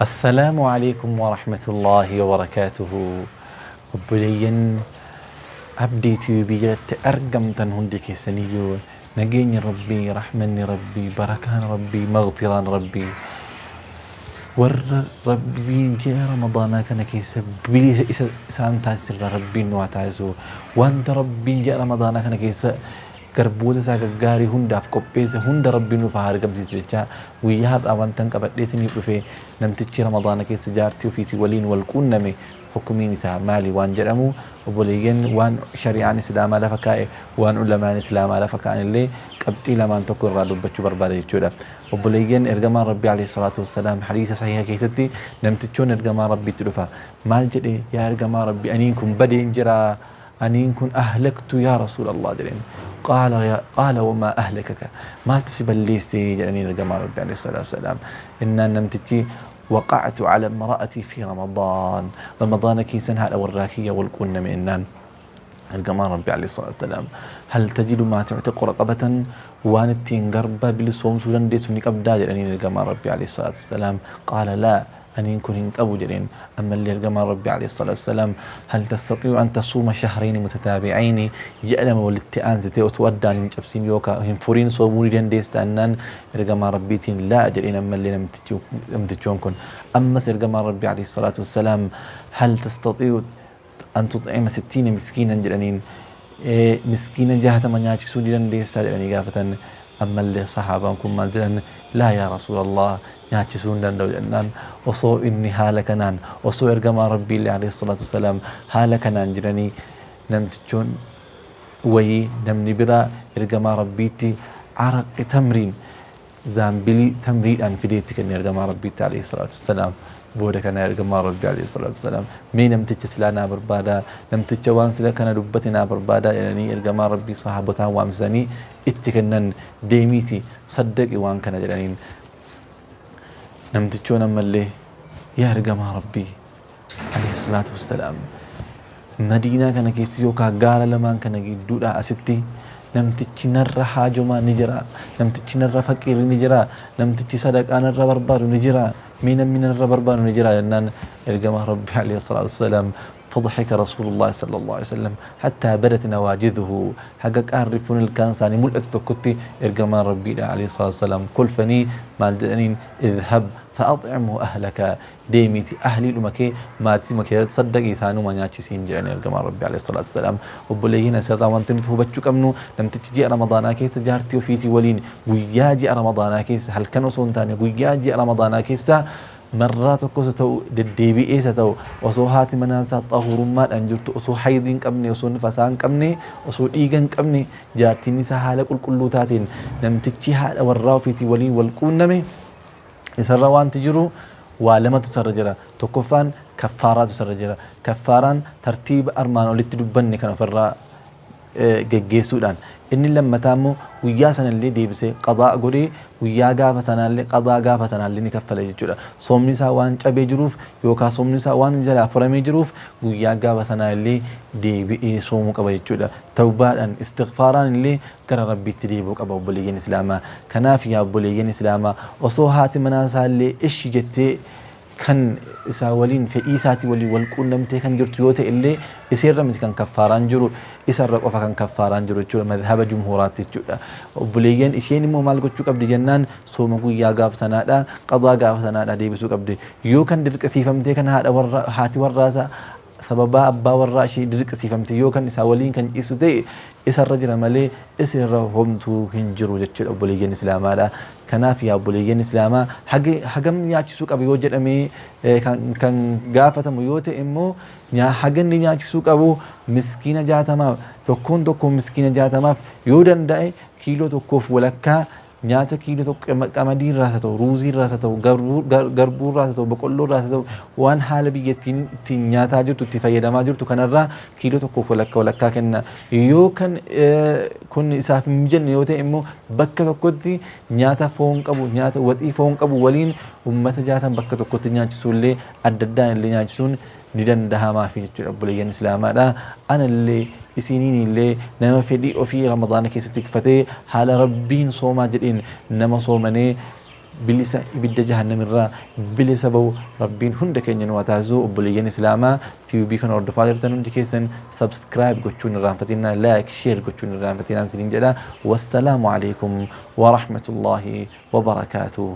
Assalaamu Aleeykum Warahmatullaahi Wabarakaatuhu Obboleeyyan Abdii Tube jalatti argamtan hundi keessaniyyuu nageenyi Rabbii, rahmanni Rabbii, barakaan Rabbii, maghfiraan Rabbii warra Rabbiin ji'a Ramadaanaa kana keessa bilisa isa isaan taasisirraa Rabbiin nu haa taasisu. Wanta Rabbiin ji'a Ramadaanaa kana keessa garboota isaa gaggaarii hundaaf qopheesse hunda Rabbiin nuuf haa argamsiisu jechaa guyyaa har'aa wantan qabadhee isiniif dhufe namtichi Ramadaana keessa jaartii ofiitii waliin wal quunname hukumiin isaa maali waan jedhamu obboleeyyan waan shari'aan islaamaa lafa kaa'e waan ulamaan islaamaa lafa kaa'an illee qabxii lamaan tokko irraa dubbachuu barbaada jechuudha. Obboleeyyan ergamaan Rabbii alayhi salaatu wassalaam hadiisa sahiha keessatti namtichoon ergamaa Rabbiitti dhufa. Maal jedhe yaa ergamaa Rabbii aniin kun badeen jira Aniin kun ahlaktu yaa Rasuulallah jedheen. Qaala yaa qaala wamaa ahlakaka maaltu si balleesse jedhaniin ergamaa Rabbi alayhi salaatu wassalaam. Innaan namtichi waqa'tu ala imra'atii fi Ramadaan Ramadaana keessan haadha warraa kiyya wal quunname innaan ergamaan Rabbi alayhi salaatu wassalaam hal tajidu maa tu'tiqu raqabatan waan ittiin garba bilisoomsuu dandeessu ni qabdaa jedhaniin ergamaan Rabbi alayhi salaatu wassalaam qaala laa Aniin kun hin qabu jedheen. Ammallee Ergamaan Rabbii aleyh salaatu wassalaam hal tastatii'u an tasuuma shahrayni mutataabi'ayni ji'a lama walitti aansitee otuu addaan hin cabsin yookaa hin furiin soomuu ni dandeessaa jennaan Ergamaa Rabbiitiin laa jedheen ammallee namtichi namtichoon kun. Ammas Ergamaan Rabbii aleyh salaatu wassalaam hal tastatii'u an tut'ima sittiina miskiinan jedhaniin miskiina 60 nyaachisuu ni dandeessaa jedhanii gaafatan. Ammallee sahaabaan kun maal jedhan laa yaa rasuulallah nyaachisuu hin danda'u jennaan osoo inni haala kanaan osoo ergamaa rabbiillee alayhi salaatu wasalaam haala kanaan jiranii namtichoon wayii namni biraa ergamaa rabbiitti araqi tamriin zaambilii tamriidhaan fidee itti kenne ergamaa Rabbiitti alayhi salaatu wassalaam. Booda kana ergamaa Rabbii alayhi salaatu wassalaam mee namticha silaa naa barbaadaa namticha waan sila kana dubbate naa barbaadaa jedhanii ergamaa Rabbii sahaabotaan waamsisanii itti kennan deemiiti saddaqi waan kana jedhaniin. Namtichoon ammallee yaa ergamaa Rabbii alayhi salaatu wassalaam Madiinaa kana keessa yookaan gaara lamaan kana gidduudhaa asitti namtichi narra haajomaa ni jira, namtichi narra faqiirri ni jira, namtichi sadaqaa narra barbaadu ni jira, mee namni narra barbaadu ni jira jennaan ergamaa Rabbii alayhi salaatu wassalaam فضحك رسول الله صلى الله عليه وسلم حتى بدت نواجذه haga qaarri fuun ilkaan isaanii mul'atu tokkotti ergamaan Rabbiidha alayhi salaatu wassalaam kolfanii maal jedhaniin idhab fa'ax'imhu ahlaka Deemiitii ahliidhuma kee maatiima kee irratti saddaqi isaanuma nyaachisiin jedhan ergamaan Rabbii alayhi salaatu wassalaam. Obboleeyyiin asirraa wanti nuti hubachuu qabnu namtichi ji'a Ramadaanaa keessa jaartii ofiitii waliin guyyaa ji'a Ramadaanaa keessa halkan osoo hin taane guyyaa ji'a Ramadaanaa keessa marraa tokkos haa ta'u deddeebi'ees haa ta'u osoo haati manaa isaa xahurummaadhaan jirtu osoo haydii hin qabne osoo nifasaa hin qabne osoo dhiiga hin qabne jaartiin isaa haala qulqulluu taateen namtichi haadha warraa ofiitii waliin wal quunname Isarra wanti jiru waa lamatu isarra jira. Tokkoffaan kaffaaraatu isarra jira. Kaffaaraan tartiiba armaan olitti dubbanne kan ofirraa geggeessuudhaan. Inni lammataa immoo guyyaa sanallee deebisee qadaa godhee guyyaa gaafa sanaallee qadaa gaafa sanaallee ni kaffala jechuudha. Soomni isaa waan cabee jiruuf yookaan soomni isaa waan jalaa furamee jiruuf guyyaa gaafa sanaallee deebi'ee soomuu qaba jechuudha. Tawbaadhaan istighfaaraan illee gara Rabbiitti deebi'uu qaba obboleeyyan Islaamaa. Kanaaf yaa obboleeyyan Islaamaa osoo haati manaa isaallee ishi jettee kan isaa waliin fedhii isaatii waliin wal quunnamtee kan jirtu yoo ta'e illee iseerra miti kan kaffaaraan jiru isarra qofa kan kaffaaraan jiru jechuudha madhaba jumhuuraatti jechuudha. Obboleeyyan isheen immoo maal gochuu qabdi jennaan sooma guyyaa gaafa sanaadha qadaa gaafa sanaadha deebisuu qabdi. Yoo kan dirqisiifamtee kan haadha warra haati warraasaa sababaa abbaa warraa ishee dirqisiifamte yoo kan isaa waliin kan ciistu ta'e isarra jira malee isinirra homtuu hin jiru jechuudha obboleeyyan islaamaadha. Kanaaf yaa obboleeyyan islaamaa hagam nyaachisuu qaba yoo jedhamee kan gaafatamu yoo ta'e immoo haganni nyaachisuu qabu miskiina 60f tokkoon tokkoon miskiina 60f yoo danda'e kiiloo tokkoof walakkaa Nyaata kiiloo tokko qamadii irraas haa ta'u, ruuzii irraas haa ta'u, garbuu irraas haa ta'u, boqqolloo irraas haa ta'u, waan haala biyyattiin ittiin nyaataa jirtu, itti fayyadamaa jirtu kanarraa kiiloo tokkoof walakka walakkaa kenna. Yoo kan kun isaaf hin mijanne yoo ta'e immoo bakka tokkotti nyaata foon qabu, nyaata waxii foon qabu waliin uummata 60 bakka tokkotti nyaachisuu illee adda addaan illee nyaachisuun ni dandahamaafi jechuudha obboleeyyan islaamaadha. Anallee isiniin illee nama fedhii ofii ramadaana keessa tikfatee haala rabbiin soomaa jedheen nama soomanee Bilisa ibidda jahannamirraa bilisa bahu Rabbiin hunda keenya nu haa taasisu. Obboleeyyan Islaamaa TV kana hordofaa jirtan hundi keessan subscribe gochuun irraanfatinaa, like, share gochuun irraanfatinaa isiniin jedha. Wassalaamu alaikum warahmatullaahi wabarakaatuh.